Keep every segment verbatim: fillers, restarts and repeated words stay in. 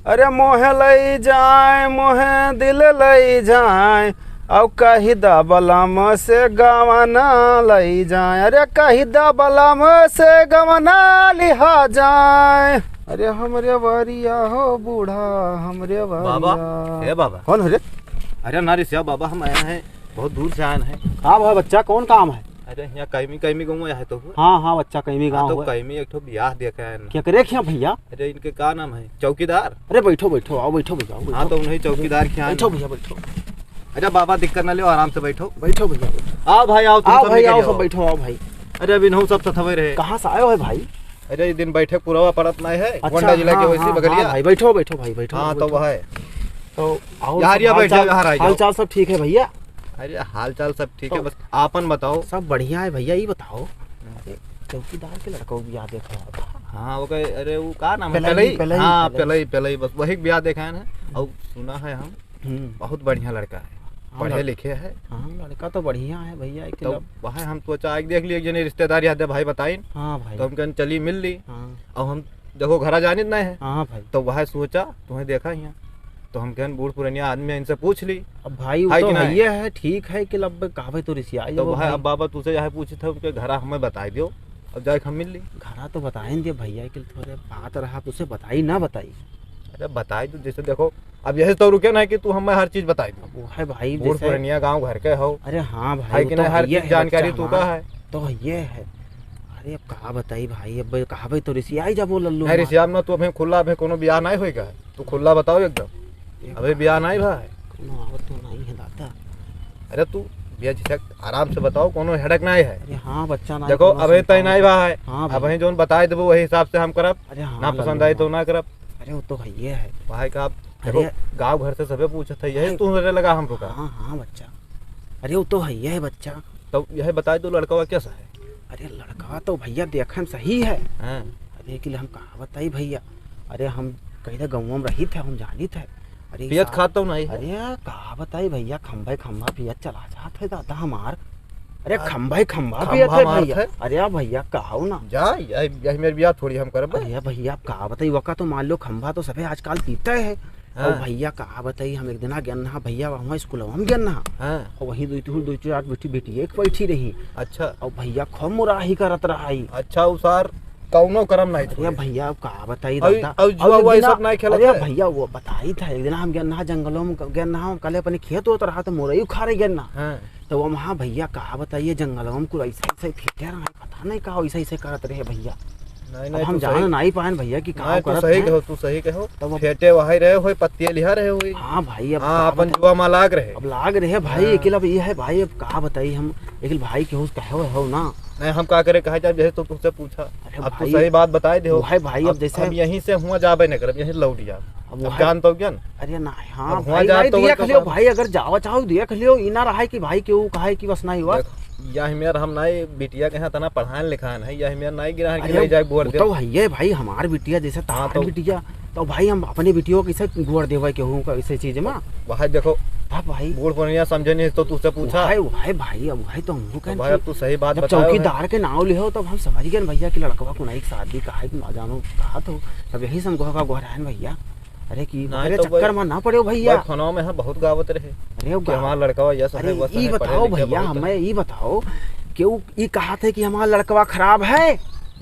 अरे मोहे लई जाए, मोहे दिल लई जाए, औ कहि द बलम से गवना लई जाए। अरे कहि द बलम से गवना लिहा जाए। अरे हमरे वरिया हो बूढ़ा, हमरे वरिया। बाबा, ए बाबा। कौन हो रे? अरे ना रे सिया बाबा, हम आए हैं, बहुत दूर से आए हैं। का भवा बच्चा, कौन काम है? अरे, यहाँ कैमी, कैमी गाँव है तो हुआ। हाँ, हाँ, बच्चा, कैमी हाँ, गाँव तो है। कैमी एक ठो बियाह देखे आए ना। केकरे खिया भैया? अरे, इनके का नाम है? चौकीदार। अरे, बैठो, बैठो, आओ, बैठो भैया, आओ, हाँ, बैठो। तो उन्हीं चौकीदार खिया बैठो ना। भैया, बैठो। अरे बाबा, दिक्कत ना लो, आराम से बैठो। बैठो भैया, बैठो। आओ भाई, आओ, तुम आओ सब भाई, निकल आओ, जाओ। सब बैठो, आओ भाई। अरे, अभी इनहू सब सथवे रहे। कहाँ से आयो है भाई? अरे, ये दिन बैठे पुरवा पड़त नहीं है, अच्छा, गोंडा जिला के हाँ, वैसे हाँ, बगलिया। हाँ भाई, बैठो, बैठो भाई, बैठो, हाँ, तो बैठो। वह है। तो आओ, यार, सब ये हाल बैठो, चाल, यहाँ आ हाल जाओ। चाल सब ठीक है भैया? अरे, हाल चाल सब ठीक है, तो बस आपन बताओ। सब बढ़िया है भैया, ये बताओ। हम्म। अरे, चौकीदार के लड़का वो भी आ देखो। हाँ, वो कहे, अरे, वो का नाम है? पेलई, पेलई? पेलई, हाँ, पेलई। पेलई, पेलई, बस वही ब्याह देखा है ना। और सुना है हम, हम्म। बहुत बढ़िया लड़का है, हाँ, पढ़े लड़-, लिखे है। हाँ, लड़का तो बढ़िया है भैया, एक तो लड़- वह हम सोचा, एक देख लिए, एक जने रिश्तेदार याद है भाई, बताइन। हाँ भाई। तो हम कहन, चली मिल ली। हाँ। अब हम देखो, घरा जानित नहीं है। हाँ भाई। तो वह सोचा, तुम्हें देखा हियाँ। तो हम कहन, बूढ़ पुरनिया आदमी है, इनसे पूछ ली। अब भाई, वो है तो कि नहीं? हइये है, ठीक है कि अब कहबे तो रिसियाई तो जाबो भाई, भाई। अब बाबा तुसे यह पूछे थे, उनके घरा हमें बताई दियो, अब जाए के हम मिल ली। घरा तो बताइन दे भैया कि थोड़े बात रहा, तुसे बताई ना बताई। अरे बताई तू, जैसे देखो, अब यही तो रुके ना कि तू हमें हर चीज बताई दे। अब वो है भाई, बूढ़ जैसे पुरनिया गाँव घर के हो। अरे हाँ भाई, है वो कि तो नहीं, हर हइये चीज है, जानकारी बच्चा तू का हमार है। तो हइये है। अरे अब का बताई भाई, अब कहबे तो रिसियाई जाबो लल्लू नहीं, हमार। रिसियाब ना, तू अभी खुला, अभी कोनो बियाह नहीं होई का? तू खुला बताओ एकदम। अरे अभी बियाह नहीं भा है। कोनो आवत तो नहीं है दादा। अरे तू बियाह झिझक आराम से बताओ, कोनो हेडक नहीं है। अरे हाँ बच्चा, नहीं देखो, कोनो अबे चिंता तय नहीं नहीं। भा है। हाँ भाई। अबे जोन बताए देबो वही हिसाब से हम करब। अरे हाँ, ना पसंद लल्लू आई तो हाँ। ना करब। अरे वो तो हइये है। भाई का आप देखो, अरे गाँव घर से सबे पूछत है, यही अरे तू रे लगा हम रुका। हाँ, हाँ बच्चा। अरे वो तो हइये है बच्चा। तो यह बताए दो लड़कवा कैसा है? अरे लड़का तो भैया देखन सही है। हाँ। अरे कि हम का बताई भैया, अरे हम कहीं गौवा में रहित है, हम जानित है। अरे पियत साहब, खात तो नहीं है। अरे का बताई भैया, खंभे खंभा पियत चला जात है दादा हमार। अरे आ, खंभा ही खंभा खंभा पियत है मारत भैया। है। अरे भैया कहो ना। जा, यही, यही मेरे बियाह थोड़ी हम करबे। अरे भैया का बताई, वका तो मान लो खंभा तो सभे आजकल पीते हैं। हाँ। और भैया का बताई, हम एक दिना गेन हा भैया, वहाँ स्कूलवा में गेन हा। हाँ। और वहीं दुई तीन, दुई चार बेटी, बेटी एक बैठी रही। अच्छा। और भैया खूब मुराही करत रहा ही। अच्छा, उ सार कौनो करम नहीं अरे छोड़े। भैया, अब का बताई अउ, दादा। अउ जुआ अब एक उआ ई दिना, सब नहीं खेलत अरे है? भैया, वो बताई था, एक दिन हम गेन हा जंगलों में, गेन हा, हम कल अपने खेत होत रहा, तो मुरई उखाड़े गेन हा। हाँ। तो वो वहाँ भैया, का बताइए, जंगलों में कुल ऐसे, ऐसे फेंके रहा, पता नहीं का ऐसे, ऐसे करत रहे भैया। नहीं, अब नहीं, हम तू जान सही नहीं पाएन भैया कि का नहीं, तू करत सही हैं। कहो, तू सही कहो। तब अब फेंटे वही रहे होई, पत्तियाँ लिहा रहे होई। हाँ भाई, अब हाँ, का अपन बताई? जुआ में लाग रहे। अब लाग रहे भाई, हाँ। एक अब ये है भाई, अब का बताई हम, एक भाई केहू कहे हो ना। नहीं, हम का करे, कहा जाए, जैसे तो तुमसे पूछा। अरे अब तो भाई, सही बात बताए दे हो। वो है भाई, अब अब, जैसे अब यहीं से हुआ जाबे नहीं करब, यहीं लौट जाब। अब वो अब है जान तो ज्ञान। अरे ना, हाँ अब हुआ भाई, जाए नहीं, तो देख वो लियो तो भाई, अगर जावा चाहो, देख लियो, ई ना रहा है कि भाई केहू कहे कि बस नहीं हुआ। देख, यह मेर हम नहीं, बिटिया के यहाँ तना पढ़ान लिखान है, यह मेर नहीं गिरा है कि अरे, ले जाए बोर वो दे। तो है ये भाई, हमार बिटिया जैसे हाँ, तार तो बिटिया, तो भाई हम अपने बिटिया को कैसे गोड़ देवे केहू का ऐसे चीज में? वह देखो, तब भाई बूढ़ पुरनिया समझे नहीं तो तुझसे पूछा। वह, वह भाई, अब वह तो हमहू तो कहन भाई, कि अब तू सही बात जब बताओ है। चौकीदार के नाव लिहो तब हम समझ गए भैया कि लड़कवा को नहीं शादी का है, ना जानो कहा तो, तब यही से हम गोहा का गोहरायन भैया। अरे कि नहीं अरे तो चक्कर भाई, में ना पड़े भैया। भाई फोनवा में हाँ बहुत गावत रहे अरे कि गाव-, हमार लड़कवा यस अरे है, बस ई है, पढ़े बताओ लिखे भैया, बहुत है। हमें ई बताओ कि उ ई कहत है कि हमार लड़कवा खराब है?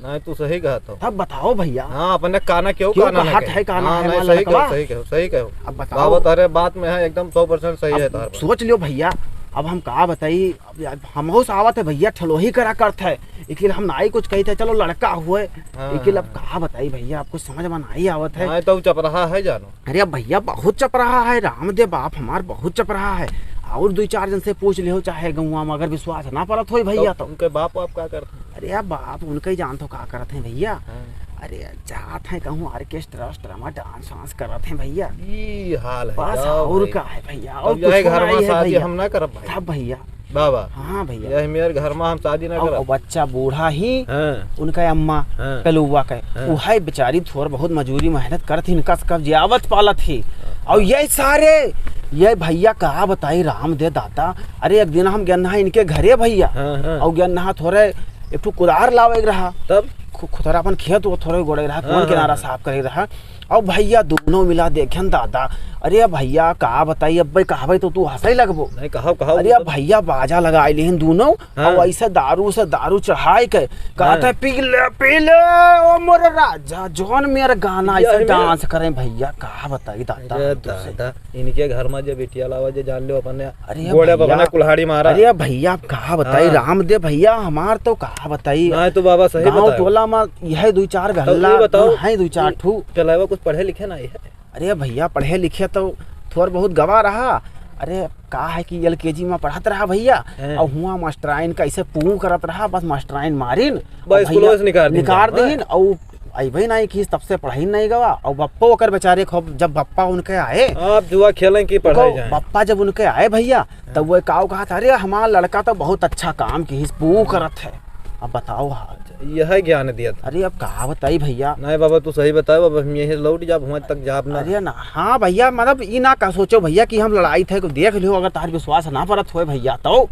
नहीं, तू सही कहत हो। तब बताओ भैया। हाँ, अपने काना क्यों क्यों काना कहत लगे? है काना हाँ, है नहीं, हमार सही लड़कवा? कहो, सही कहो, सही कहो। अब बताओ। बाबा तारे बात में है, एकदम सौ परसेंट सही अब है तार बात। सोच लियो भैया, अब हम का बताई, अब यार, हमहू से आवत है भैया, ठलोही करा करत है, लेकिन हम नाई कुछ कही थे, चलो लड़का हुए, हाँ, लेकिन अब हाँ। का बताई भैया, आपको समझ में नहीं आवत है। हाँ, तो चपराहा है जानो। अरे अब भैया बहुत चपराहा है, राम दे बाप हमार बहुत चपराहा है। और दुई चार जन से पूछ लिहो चाहे गौवा में, अगर विश्वास ना परत होई भैया तो तो। उनके बाप वाप का करत हैं? अरे अब बाप उनके ही जानत हो का करत हैं भैया। हाँ। अरे जात हैं कहूँ orchestra orchestra में dance वांस करत हैं भैया। ई हाल है, बस जाओ और भाई। का है भैया, और अब यही कुछ घर में नहीं है शादी भैया। हम ना करब भाई। तब भैया। बाबा। हाँ भैया। यही मेरे घर में हम शादी ना और करब। बच्चा बूढ़ा ही, हाँ। उनका अम्मा, हाँ। कलुआ के, हाँ। उहे बेचारी थोड़ बहुत मजूरी मेहनत करत ही, इनका से कब जियावत पालत ही। हाँ। और ये सारे, ये भैया का बताई राम दे दाता, अरे एक दिन हम गेन हा इनके घरे भैया, हाँ, हाँ। और गेन हा थोड़े एक ठो कुदार लावे के रहा। तब? खु-, खुतरा अपन खेत वो थोड़े गोड़े रहा, हाँ, कौन हाँ, किनारा हाँ। साफ करे रहा। अब भइया दुनो मिला देखेन दादा, अरे भइया का बताई, अब भाई कहबे तो तू हँसइ लगबो। नहीं, कहो, कहो, अरे वो अब तो भइया बाजा लगाइ लिहिन दुनो, हाँ। अउ अइसे दारू से दारू चढ़ाइ के कहत हाँ। है, "पी ले, पी ले, ओ मोर राजा, जौन मेर गाना," यही अइसे में। डांस करें भइया, का बताई दादा अरे हम तुझसे। दादा, इनके घर में जे बिटिया लावा जे जान लो अपने अरे गोड़े भइया, अपने कुल्हाड़ी मारा। अरे भइया, अब का बताई हाँ। रामदेव भइया, हमार तो का बताई। नहीं तो बाबा सही गाँव बताओ। टोला में यह दुइ चार तब गल्ला ये बताओ, हैं दुइ चार ये ठू। चलावा कुछ पढ़े लिखे ना है? अरे भइया, पढ़े लिखे तो थोड़ बहुत गवा रहा। अरे का है कि एल के जी में पढ़त रहा भइया, हैं। अउ हुआँ मास्टराइन का अइसे पूँ करत रहा, बस मास्टराइन मारिन, बस अउ स्कूलों भइया से निकाल दीन निकाल जाओ, हैं। दीन, अउ अइबे नहीं कि तब से पढ़ाई नहीं गवा। अउ बप्पो ओकर बेचारे खूब, जब बप्पा उनके आए, आप जुआ खेलें कि पढ़ाई ओको जाएं? बप्पा जब उनके आए भइया, तब वो काऊ कहा था, "अरे, हमार लड़का तो बहुत अच्छा काम किहिस, पूँ करत है।" अब बताओ हाल। यह ज्ञान दिया था। अरे, अब का बताई भइया? नहीं बाबा, तू सही बताओ, अब हम यहीं लौट जाब, हुआँ तक जाब ना। अरे ना, हाँ भइया, मतलब, ई ना का सोचो भइया कि हम लड़ाई थे, को देख लियो, अगर तार विश्वास ना परत होए भइया, तो।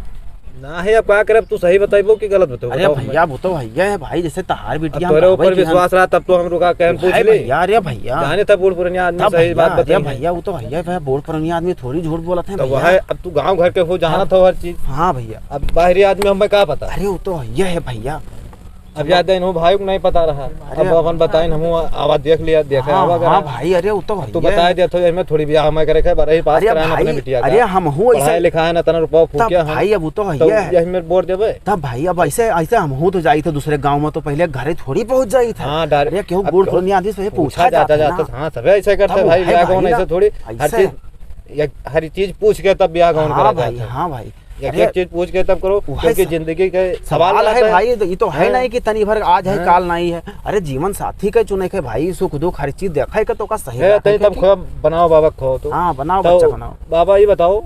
ना है, अब का करब, तू सही बताइबो कि गलत बताइबो, अरे बताओ भइया, हमें। वो तो भइया है भाई, जैसे तहार अब बिटिया हम तोरे रहबे ऊपर की हम विश्वास रहा, तब तो हम रुका के हम पूछ है ले। भइया, अरे भइया। जाने तब बूढ़ पुरनिया आदमी तब सही भइया, बात अरे बताइए। भइया, वो तो भइया, भइया, बूढ़ पुरनिया आदमी थोड़ी झूठ बोलत हैं तो भइया। वह है, अब तू गाँव घर के हो, जानत हाँ। हो हर चीज। हाँ भइया। अब बाहरी आदमी हमें का पता? अरे वो तो भइया है भइया। अब ज्यादा इन्हों भाई को नहीं पता रहा। अरे अब अपन बताइन, हम आवाज देख लिया, देखा हाँ, आवा हाँ करा। भाई, अरे वो तो अब तू भइया बताए है। दे तो, हमें थोड़ी ब्याह हमें करे के, बरही पास अरे कराए ना भाई, अपने बिटिया का। अरे हम हूँ ऐसा पढ़ाई लिखाए ना, तना रुपया तब फूकिया हम। भाई, अब वो तो तो भइया है। यही में बोर देबे। तब भाई, अब ऐसे, ऐसे हम हूँ तो जाई थे दूसरे गाँव में, तो पहले घरे थोड़ी पहुँच जाई थे। हाँ, डायरेक्ट। अरे क्यों अब बूढ़ क्यों? पुरनिया आदमी से पूछा पूछा जाता जाता, है ना। जाता, हाँ, सभी ऐसे करते तब भाई, भाई, ब्याह भाई गौन ना, ऐसे थोड़ी, हर ऐसे। चीज, एक, हर चीज पूछ के तब ब्याह गौन हाँ करा भाई, जाता है। हाँ भाई। एक अरे, एक चीज पूछ के तब करो, वही क्योंकि स-, जिंदगी के सवाल सवाल है आता है। भाई, तो ये तो है हाँ। नहीं कि तनी भर आज है, हाँ। काल नहीं है। अरे, जीवन साथी के चुने के भाई, सुख दुख हर चीज देखे के तो का सही है, रहे तनी के तब कि खो, बनाओ बाबा, खो तो। हाँ, बनाओ तो बच्चा, बनाओ। बाबा, ये बताओ,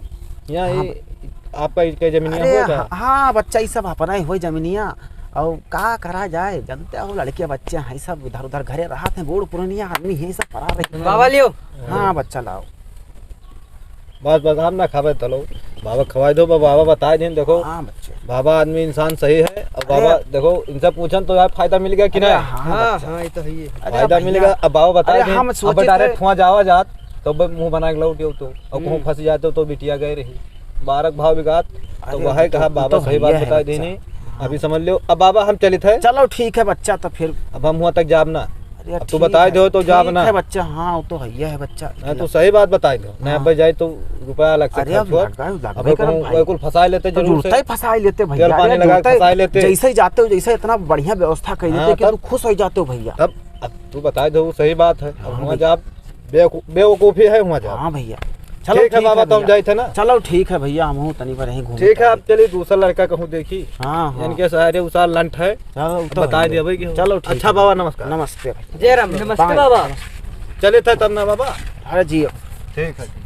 यहाँ हाँ ये भाई। आपका इसके जमीनिया अरे, होगा? हाँ, हाँ, बच्चा, ये सब अपना ही होई जमीनिया। और का करा जाए, जानते हो, लड़के बच्चे हैं, सब इधर उधर घरे रहत हैं, बूढ़ पुरनिया आदमी है, सब परा रही। बाबा लियो। हाँ, बच्चा, लाओ। बस, बस, आप ना खावे तलो। बाबा खवाई दो, बा-, बाबा बताए दिन, देखो। हाँ, बच्चे। बाबा आदमी इंसान सही है। और अरे बाबा, देखो, इनसे पूछन तो यार फायदा मिल गया कि अरे नहीं? हाँ, हाँ, बच्चा। हाँ, ये तो है ही है। अरे फायदा भैया, मिल गया। अब बाबा बताए अरे दिन, हम अब सोचे direct थे हुआँ जावा जात, तो अब मुँह बना के लौट जाओ तो। और कहूँ हम्म। फंस जाते तो बिटिया गए रही। बारह भाव विघात, तो अरे वह वो तो, कहा, वो बाबा तो सही बात भैया है बताए बच्चा। देनी। हाँ। अभी समझ लो। अब बाबा हम चलित है। चलो ठीक है बच्चा, तो फिर अब हम हुआँ तक जाब ना। अरे अब तू ठीक बताए है, दो तो जाब ठीक ना। है बच्चा, हाँ, वो तो है, ये है बच्चा। नहीं, तू सही बात बताए दो। नहीं, हाँ। अब जाए तो रुपया अलग से अरे, खर्च अब हुआ। लगा, अब लगबे करब कहूँ भाई। कोई कुल फंसाए लेते तो जरूर जुड़ता से। ही फंसाए लेते भैया, तेल पानी अरे, लगा के जुड़ता ही, फंसाए लेते। जैसे ही जाते हो, जैसे इतना बढ़िया व्यवस्था कर हाँ, देते कि तब तू खुश हो जाते हो भैया। तब अब तू बताए दो, सही बात है। अब हाँ हुआँ भैया। जाब, बेवकू-, बेवकूफ़ी है हुआँ जाब। हाँ भैया। चलो ठीक है ठीक बाबा, है तो हम भैया। जाए थे ना। चलो ठीक है भैया, हम हूँ तनी पर यहीं घूमे ठीक है, टहले। अब चलिए दूसरा लड़का कहूँ देखी। हाँ, हाँ। इनके सारे उसार लंठ है। चलो, वो तो बताए है। दिया भाई कि चलो, ठीक अच्छा है। बाबा, नमस्कार। नमस्ते भाई। जय राम, नमस्ते बाबा। चले थे तब ना बाबा। अरे जी। ठीक है।